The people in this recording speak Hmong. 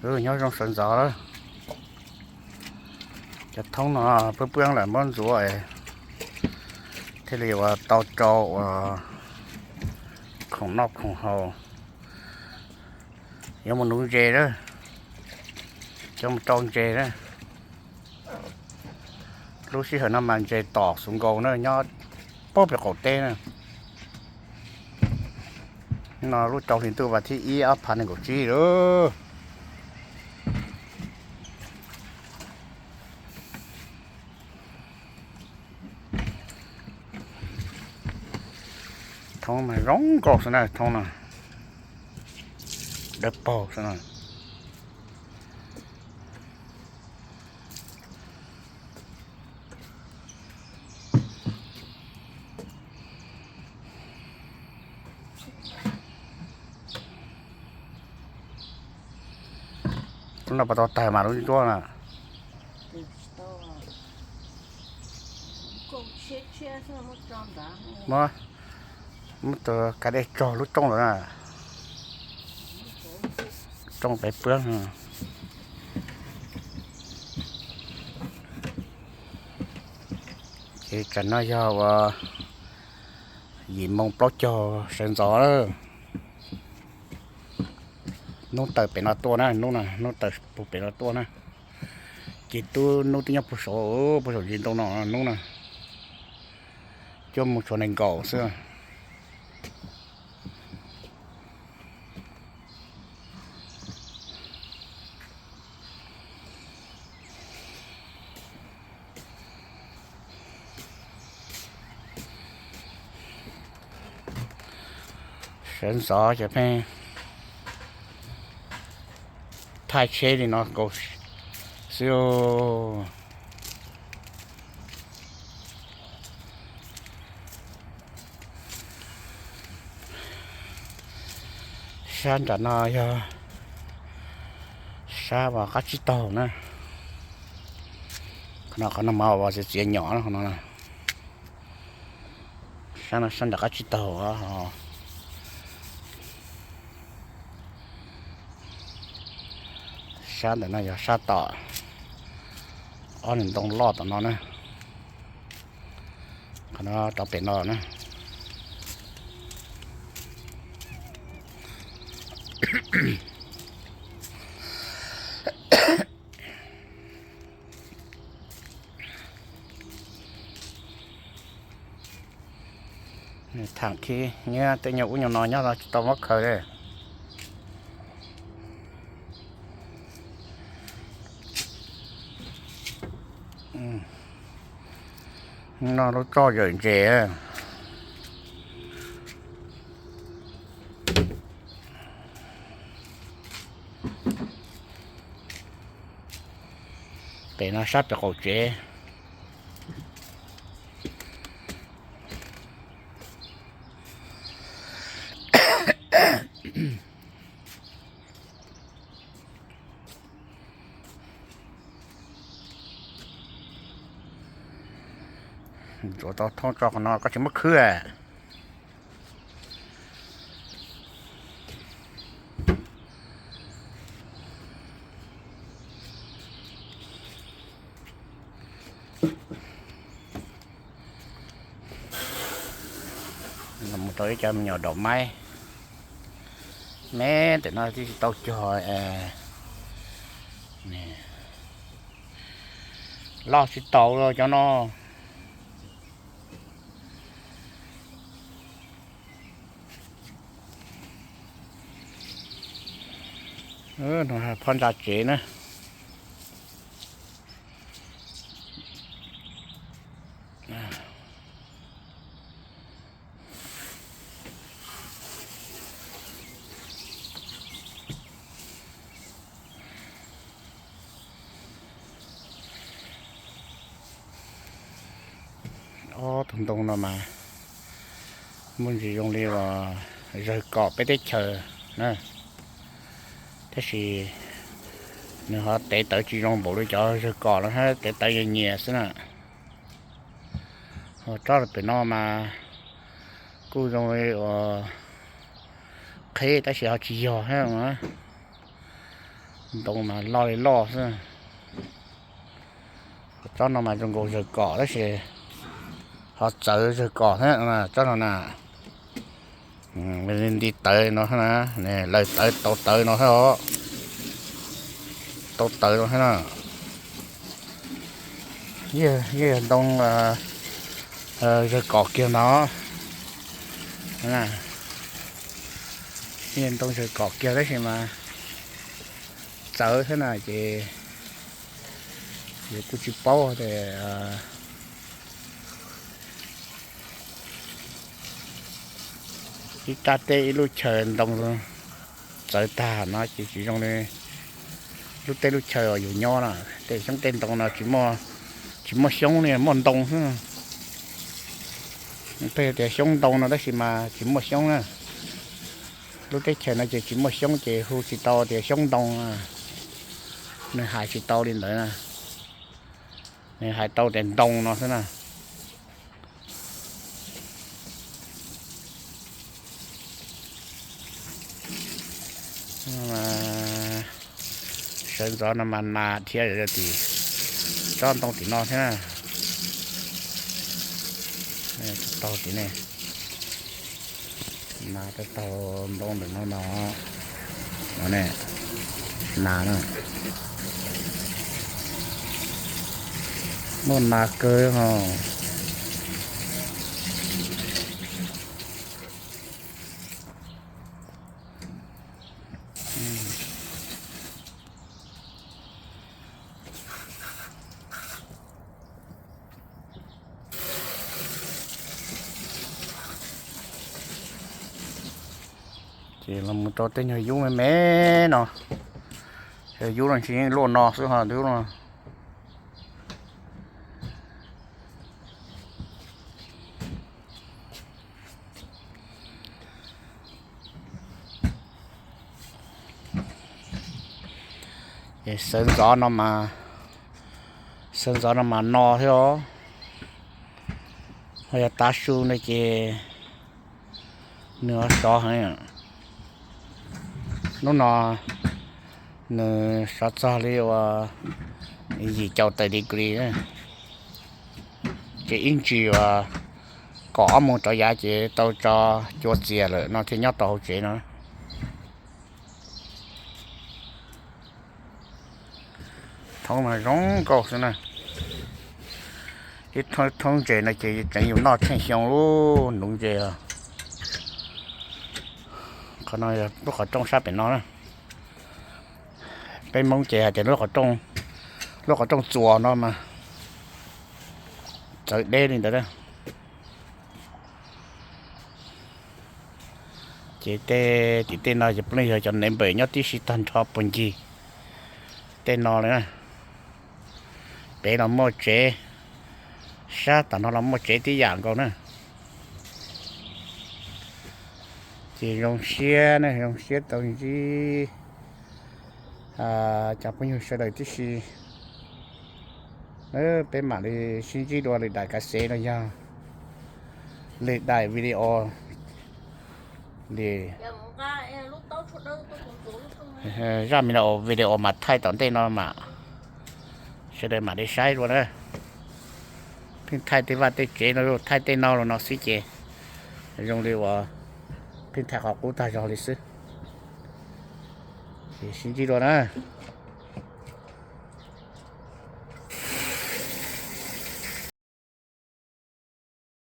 Nyob zoo sawv ntxov lawm. Cov thoob no peb peb lawm muab ntxuav thiaj li uas tau rau uas khoom noj khoom haus. Yuav mus nuv ntses na, yuav mus rau ntses na. Lub sij hawm no mas ntses tom xus nkaus na, nyob puag pem qaum teb na. No lub rau hli ntuj vas thib ib ob phav nees nkaum tsib lawm. Thoob mas zoo nkauj xwb na, thoob no dawb paug xwb na. Lub no puas tau tawg mas lub ncuab na. Muab, muab tus kav dej tso lub rooj lawm na. Rooj pem pwb. Ces tsam no yog uas yim moo plaub caug sawv ntxov lawm. Hnub tawm pem no tuaj na, hnub no hnub tawm puag pem no tuaj na. Ces tub hnub twb nyob puag saud, puag saum ntsis ntoo no hnub na. Cuab mus tshuav nees nkaum xwb. Sawv ntxov ces pheej thaij tsheb li no nkaus xwb. Sab nram no yog sab uas qab tsib taug na. Qhov no qhov no mas uas txiav txiav nyom no. Sab no sab nram qab tsib taug. Sab ntawm no yog sab tom ob niag ntoo loj tom no na. Qhov no rov pem no na. Tham khib nyiab tej nyuag ub nyuag no nyob no tsis tau muab khaws li. No lub txoj yawm ntses. Pem no sab pem qaum tsev. Ntxuav tau thoob tso qhov no koj tsis muab khwb. Mus rau ib co me nyuam daum maib me ntawm no twb tsis tau cog. Loj tsis taus cov no. No phab ntsa tsev na. Ob tug ntoo no mas muaj ntsis zoo li uas zawg kom peb teb chaws na, tab sis nws ho tev tawv tsis zoo npaum li cov zawg kom no, tev tawv nyias nyias xwb na. Ho tsob pem no mas kuj zoo li uas qhib tab sis ho tsis yog thiab. Ntoo mas loj li loj xwb. Tsob no mas zoo nkaus zawg kom tab sis ho txawv zawg kom thiab tsob no na. Nti tawv no na, lawv tawv tau tawv no thiab os. Tau tawv no thiab na. Yeej yog ntoo zawg kom kiag no. Yeej ntoo zawg kom kiag tab sis mas txawv thiab na ces kuj tsis paub tias ib rab teb ib lub chaw ntoo txawv tag no ces tsis zoo li lub teb lub chaw uas yus nyob na. Tej xyoob tej ntoo no tsis muaj xyoob li, muaj ntoo xwb. Peb tias xyoob ntoo no tab sis mas tsis muaj xyoob na. Lub teb chaws no ces tsis muaj xyoob ces hu tsis tau tias xyoob ntoo. Nws hais tsis tau li ntawd na. Nws hais tau tias ntoo no xwb na. Sawv ntxov no mas nas thiab tim tsob ntoo tim no thiab na. Taug tim ne, nas taug ntoo ntawm no no. Nas na, muaj nas kawg ho. Ces los mus rau tej nyuag yub me me no, yog yub no ntshe yeej luaj no xwb ho yub no. Ces sawv ntxov no mas, sawv ntxov no mas no thiab os. Ho yog tav su no ces nws ho sov heev. Hnub no nws sov txog li uas yim caum tawm degree, ces ib ntsis uas kaum ob moos rov yav ces tau tso cua txias lawm no thiaj nyob tau hauv tsev no. Thoob mas zoo nkauj xwb na. Ib thoob ntses no ces tseev yus noj tsheej xyoo lub nuv ntses. Qhov no yog lub qhov rooj sab pem no na. Peb Hmoob ces hais tias lub qhov rooj txuas no mas txawv deb li ntawd. Ces tej tim tej no ces puav leej yog cov neighbor nyob tib si tag nrho puag ncig tej no li na. Pem los muaj tsev, sab tom no los muaj tsev tib yam nkaus na. Ces zoo siab ne, zoo siab tau ntsib cov phooj ywg sawv daws tib si. Peb mam li sib ntsib dua lwm daim kav xev los yog lwm daim video li. Zaj me no video mas thaij tom ntej no mas sawv daws mam li saib dua na. Pheej thaij tej vaj tej tsev no, thaij tej no los no xwb ces zoo li uas pheej thaij qhov qub tag zog li xwb. Ces sib ntsib dua na.